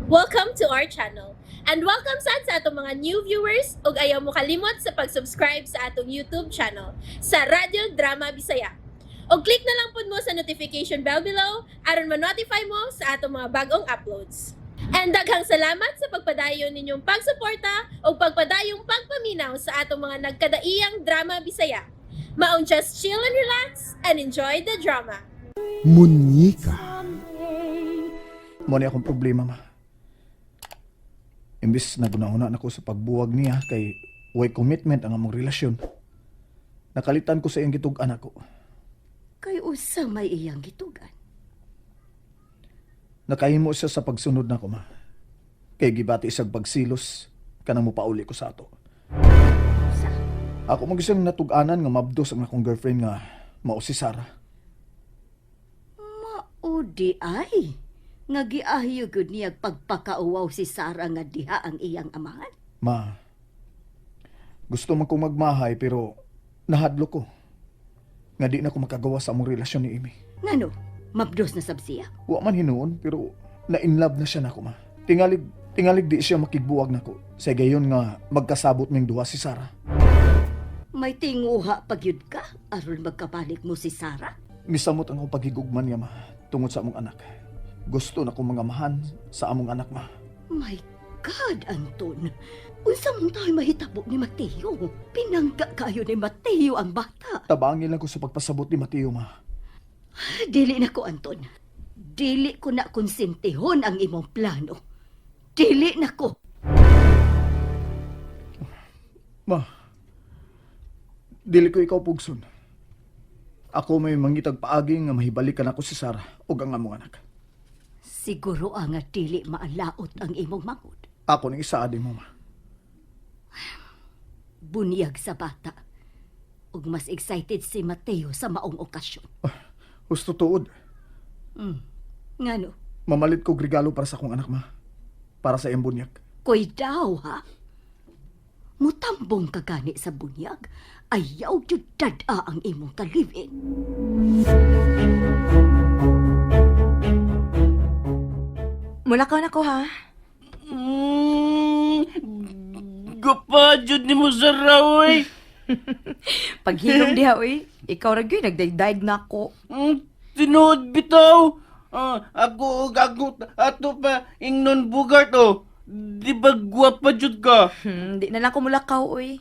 Welcome to our channel. And welcome sad sa atong mga new viewers ug ayaw mo kalimot sa pag-subscribe sa atong YouTube channel sa Radyo Drama Bisaya. Og click na lang pud mo sa notification bell below aron ma-notify mo sa atong mga bagong uploads. And daghang salamat sa pagpadayon ninyong pagsuporta ug pagpadayong pagpaminaw sa atong mga nagkadaiyang drama Bisaya. Maong just chill and relax and enjoy the drama. Munyika. Mo ni akong problema, ma. Imbis na gunahuna nako sa pagbuwag niya kay way commitment ang among relasyon. Nakalitan ko sa iyang gitug-an ako. Kay usa may iyang gitugan. Nakahimo siya sa pagsunod nako, ma. Kay gibati isag pagsilos kanang mopauli ko sa ato. Usa. Ako man gyud natug-anan nga mabdos ang akong girlfriend nga mao si Sarah. Mao di ay. Nga giahyo gyud niya pagpakauwaw si Sarah nga diha ang iyang amahan. Ma, gusto man kong magmahay pero nahadlo ko. Nga di na ko makagawa sa among relasyon ni Amy. Ngano, mabdos na sab siya. Wa man hinuon pero na in love na siya nako, ma. Tingalig tingalig di siya makigbuwag nako. Sa gayon nga magkasabot ming duha si Sarah. May tinguha pa gyud ka aron magkabalik mo si Sarah. Misamot ang akong pagigugman niya, ma, tungod sa among anak. Gusto na kong mga mahan sa among anak, ma. My God, Anton. Unsa man tayo mahitabo ni Mateo? Pinangga kayo ni Mateo ang bata. Tabangin lang ko sa pagpasabot ni Mateo, ma. Dili na ko, Anton. Dili ko na konsentihon ang imong plano. Dili na ko. Ma, dili ko ikaw pugson. Ako may mangitag paagi nga mahibalikan ako si Sarah ug ang among anak. Siguro ang nga dili maalaot ang imong mangod. Ako ning isaad mo, ma. Bunyag sa bata. Ug mas excited si Mateo sa maong okasyon. Husto tuod. Ngano? Mamalit kog regalo para sa akong anak, ma. Para sa iyang bunyag. Koy daw, ha? Mutambong ka gani sa bunyag, ayaw jud dad-a ang imong kalivin. Mulakaw na ko ha. Gapa, jud ni mo sa raoy. Paghilom diha oy. Ikaw ra gyud nagdaigdaig na ako. Tinuod bitaw. Ah, ako og ako ato pa ingnon bugart oh. Di ba gwapa jud ka? Di na lang ko mulakaw oy.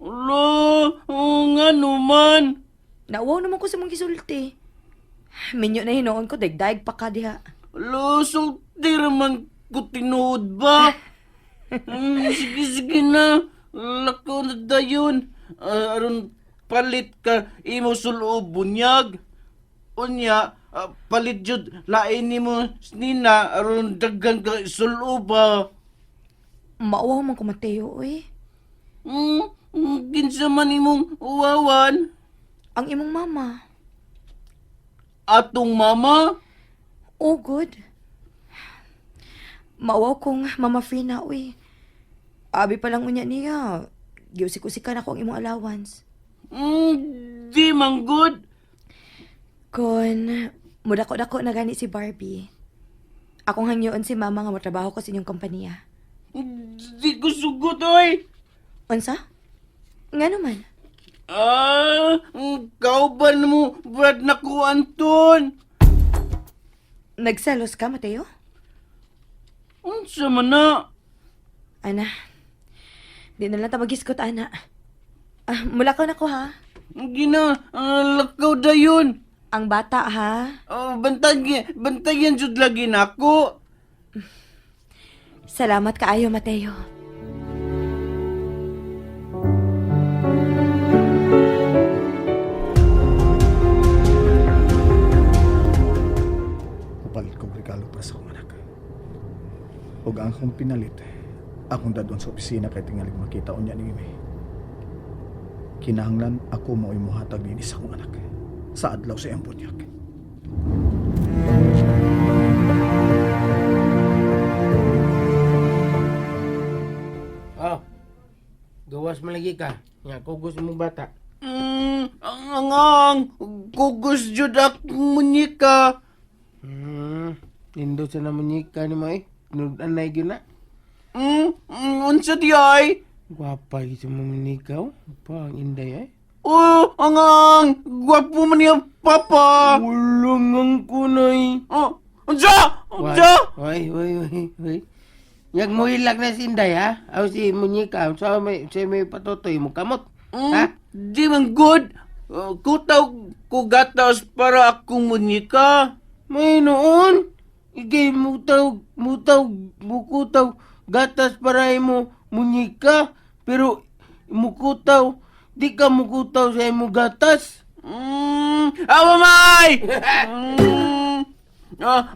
Ulo, oh, nga naman. Nauwaw naman ko sa mong gisulti. Minyo na hinuon ko daigdaig pa ka diha. Ulo, sulti raman ko tinuod ba? Sige, sige na. Lakaw na dayon. Ah, aron palit ka imo sulob bunyag. Unya, palit jud lain nimo nina aron daghan ka sulob ba. Mauwaw man ko Mateo oy. Kinsa man imong uwawan? Ang imong mama. Atong mama? Oh good. Mauwaw kong mama free na oy. Abi pa lang unya niya. Giusik-usikan ako ang imong allowance. Di man good. Kon mudako-dako na gani si Barbie. Akong hangyoon si mama nga motrabaho ko sa inyong kompanya. Di ko sugot oy. Unsa? Nga naman. Ah, kauban mo, Brad na ko, Anton. Nagselos ka, Mateo? Unsa man na? Ana, di na lang ta magiskot, ana. Ah, mula ko na ko, ha? Gina, lakaw dayon. Ang bata, ha? Oh, bantayan, bantayan jud lagi nako. Salamat kaayo, Mateo. Papalit kong regalo para sa akong anak. Ug ang akong pinalit, akong dadon sa opisina kay tingalig makita unya ni Amy. Kinahanglan ako mao'y muhatag dinhi sa akong anak. Sa adlaw sa iyang bunyag. Oh, gawas man lagi ka. Nga, kugos mong bata. Ang kugos jud ak munyika. Nindot sa naman ni ka ni mo eh. Tinud-anay gyud na. Unsa di ay? Gwapa gyud sa mga manikaw. Pa, ang inday ay. Oh, angang! Gwapo man niya, papa! Ulong ang kunay. Oh, unsa? Unsa? Way, way, way, way. Yag mo ilak na si Inday, ha? Aw si Munyika, sa may patutoy mo kamot. Ha? Di man good. Kutaw ko gatas para akong munyika. May noon. Igay mutaw, mutaw, mukutaw, gatas para imo munyika. Pero mukutaw, di ka mukutaw sa imo gatas. Awa may!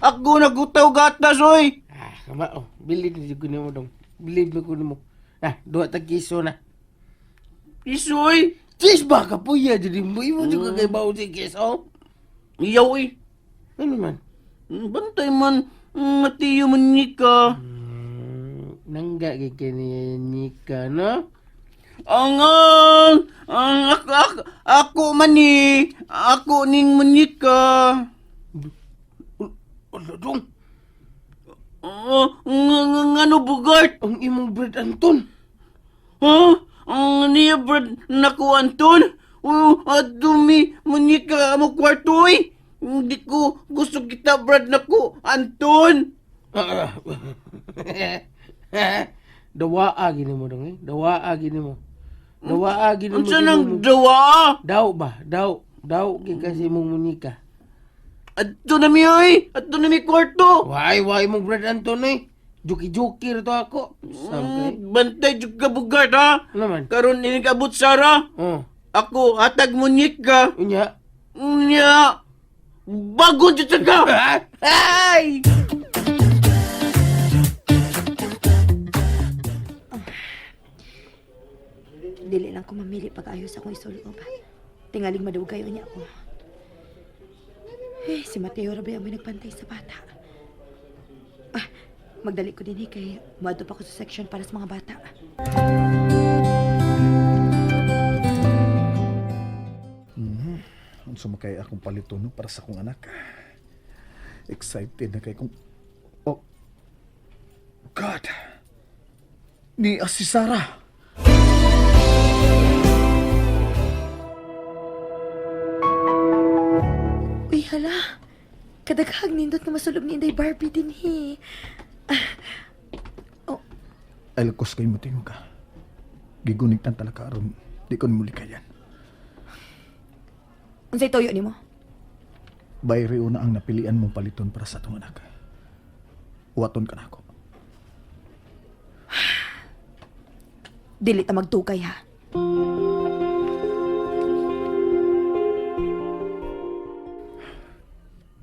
Ako nagutaw gatas, oy! Ah, kama, oh, bilid na ko nimo dong. Bilid na ko nimo. Ah, duha ta kiso na. Isoy! Cheese ba ka po ya? Jadi mo imo juga kay bawo si kiso. Iyaw, eh. Ano man? Bantay man, matiyo munyika. Nangga kay kani nika no? Angang! Ang ako, ako, ako man ni, ako ning munyika. Ano dong? Oh, ngano bugart? Ang imong bread Anton. Ha? Ang niya brad nako Anton? Oh, adumi munyika mo kwarto eh. Hindi ko gusto kita brad nako Anton. Dawaa gini mo dong eh. Dawaa gini mo. Dawaa gini mo. Unsa gini nang mo. dawa? Daw ba? Daw. Daw kay kasi mong munika. Adto na mi oy. Adto na mi kwarto. Why why mong bread Anton eh. Juki-juki ra to ako. Sam kay. Bantay jud ka bugart ha. Ano man? Karon ini kabut Sara. Oh. Ako hatag munyika. Unya. Nya. Bago jud ka. Ay! Dili lang ko mamili pag-ayos akong isulob. Tingaling madugay niya ako. Eh, si Mateo ra ba yung may nagbantay sa bata? Ah, magdali ko din eh, kay muadto pa ko sa section para sa mga bata. Unsa man kay akong palito no para sa akong anak. Excited na kay kong. Oh. God. Ni si Sarah. Uy, hala. Kadaghag nindot na masulob ni Inday Barbie din he. Alkos kay mo tingog ka. Gigunig tan talaga aron di ko nimo likayan. Unsay toyo nimo? Bayri una ang napilian mong paliton para sa atong anak. Uwaton ka na ako. Dili ta magtugay ha.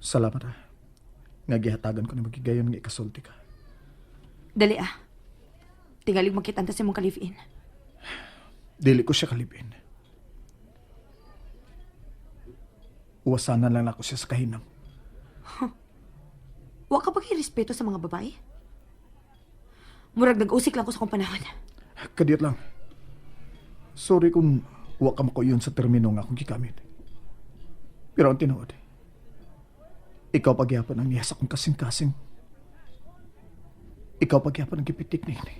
Salamat ha. Nga gihatagan ko ni magigayon nga ikasulti ka. Dali ah. Tingalig magkitanta sa imong ka-live-in. Dili ko siya kalibin. Uwasanan lang ako siya sa kahinam. Wa ka ba kay respeto sa mga babae? Murag nag-usik lang ko sa akong panahon. Kadiyot lang. Sorry kung wa ka makuyon sa termino nga akong gigamit. Pero ang tinuod, ikaw pagyapon ang niya sa akong kasing-kasing. Ikaw pagyapon ang gipitik ni ini.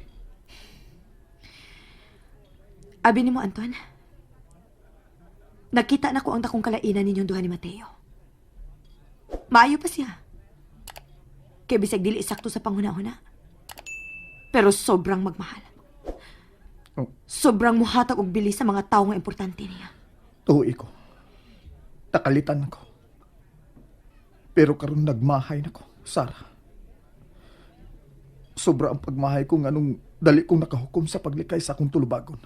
Abi nimo Anton. Nakita na ko ang dakong kalainan ninyong duha ni Mateo. Maayo pa siya. Kay bisag dili sakto sa panghuna-huna. Pero sobrang magmahal. Oh. Sobrang muhatag og bilis sa mga tawo nga importante niya. Tuwi ko. Takalitan ako. Pero karon nagmahay na ko, Sarah. Sobra ang pagmahay ko nganong dali kong nakahukom sa paglikay sa akong tulubagon.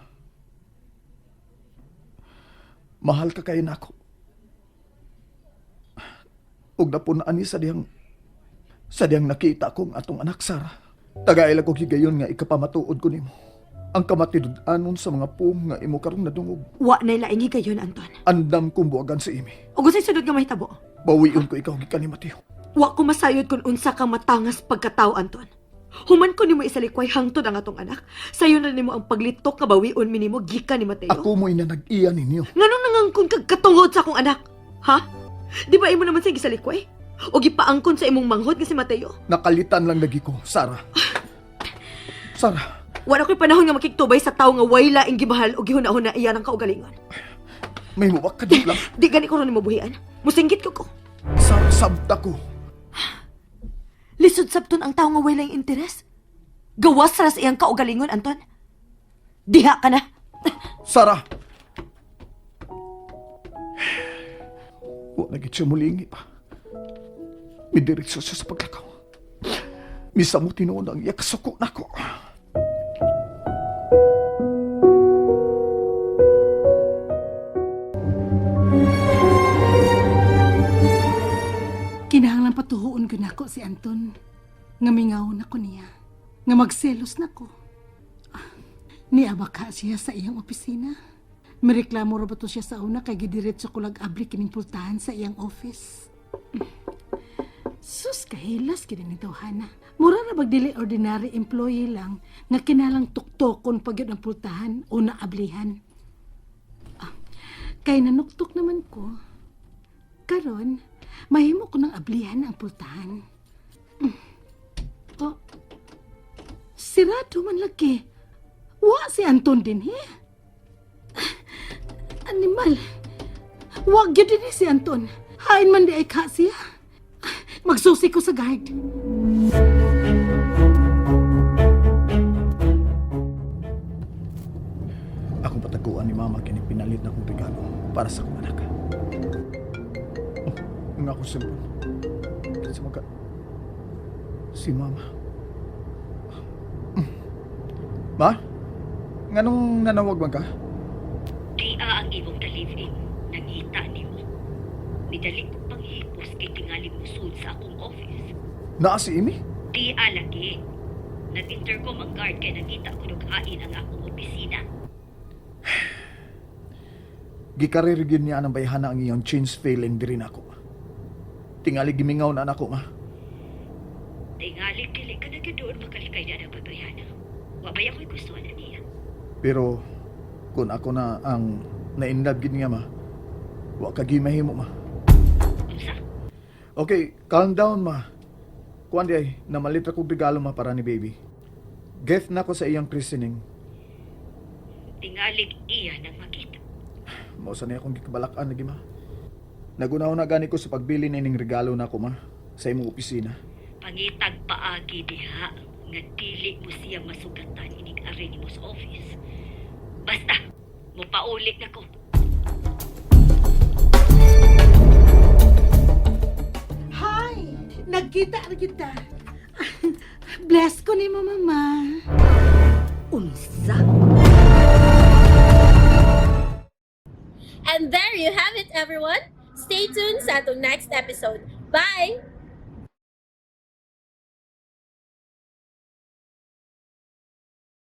Mahal ka kayo nako. Ug napunaan ni sa dihang nakita ko ang atong anak, Sarah. Tagaila ko higayon nga ikapamatuod ko nimo. Ang kamatinud-anon sa mga puong nga imo karong nadungog. Wa na laing higayon, Anton. Andam kong buwagan sa imi. Ug unsay sunod nga mahitabo? Bawion ko ikaw gikan ni Mateo. Wa ko masayod kung unsa ka matangas pagkatao, Anton. Human ko nimo isalikway hangtod ang atong anak. Sayo na nimo ang paglitok nga bawion minimo gikan ni Mateo. Ako mo'y na nag-iya ninyo. Nganong nangangkon kag katungod sa akong anak? Ha? Di ba imo naman siya gisalikway? O gipaangkon sa imong manghod nga si Mateo? Nakalitan lang lagi ko, Sara. Sara, Wala ko'y panahon nga makigtubay sa tawo nga way laing gimahal o gihuna-huna iya ng kaugalingon. may mubak ka lang. Di gani ko ron nimo buhian. Musinggit ko ko. Sabta ko. Lisod sabton ang tawo nga way laing interes. Gawas ra sa iyang kaugalingon, Anton. Diha ka na. Sara! Wa na gid siya mulingi pa. Midiretso siya sa paglakaw. Misamo tinuod ang iya kasuko nako. Kinahanglan patuhuon ko nako si Anton. Nga mingaw na ko niya. Nga magselos na ko. Ah, niabaka siya sa iyang opisina. Mireklamo ra ba to siya sa una kay gidiretso ko lag-abli kining pultahan sa iyang office. Sus, kahilas kini ni tawhana. Mura ra bag dili ordinary employee lang nga kinalang tuktokon pag yun ang pultahan o naablihan. Ah, kay nanuktok naman ko. Karon, mahimo ko ng ablihan ang pultahan. Oh, sirado man lagi. Wa si Anton din, he? Animal. Wag gyud din si Anton. Hain man di ay ka siya. Magsusi ko sa guard. Akong pataguan ni Mama kini pinalit na kong regalo para sa akong anak. Oh, nga ako cellphone. Kinsa man ka- Si Mama. Ma? Nganong nanawag man ka? Di ang imong taliving, nangita nimo. Midali ko panghipos kay tingali musud sa akong office. Naa si Amy? Di lagi. Nag-intercom ang guard kay nangita ko hain ang akong opisina. Gikarir gyud niya ang bayhana ang iyang change feeling diri nako. Tingali gimingaw na nako, ma. Tingali dili ka na gyud doon makalikay na ang pagbayana. Wa bay ako'y gusto na niya. Pero kung ako na ang na-inlove gid niya, ma, wa ka gimahimo, ma. Unsa? Okay, calm down, ma. Kuan di ay, namalit ra kog regalo, ma, para ni baby. Gift na ko sa iyang christening. Tingalig iya nang makita. Mao sa niya akong gikabalak-an lagi, ma. Nagunaw na gani ko sa pagbili nining regalo nako, ma, sa imong opisina. Pangitag paagi diha nga dili mo siya masugatan inig ari nimo sa office. Basta, mopaulit na ko. Hi! Nagkita na kita. Bless ko ni mo, mama. Unsa? And there you have it, everyone. Stay tuned sa atong next episode. Bye!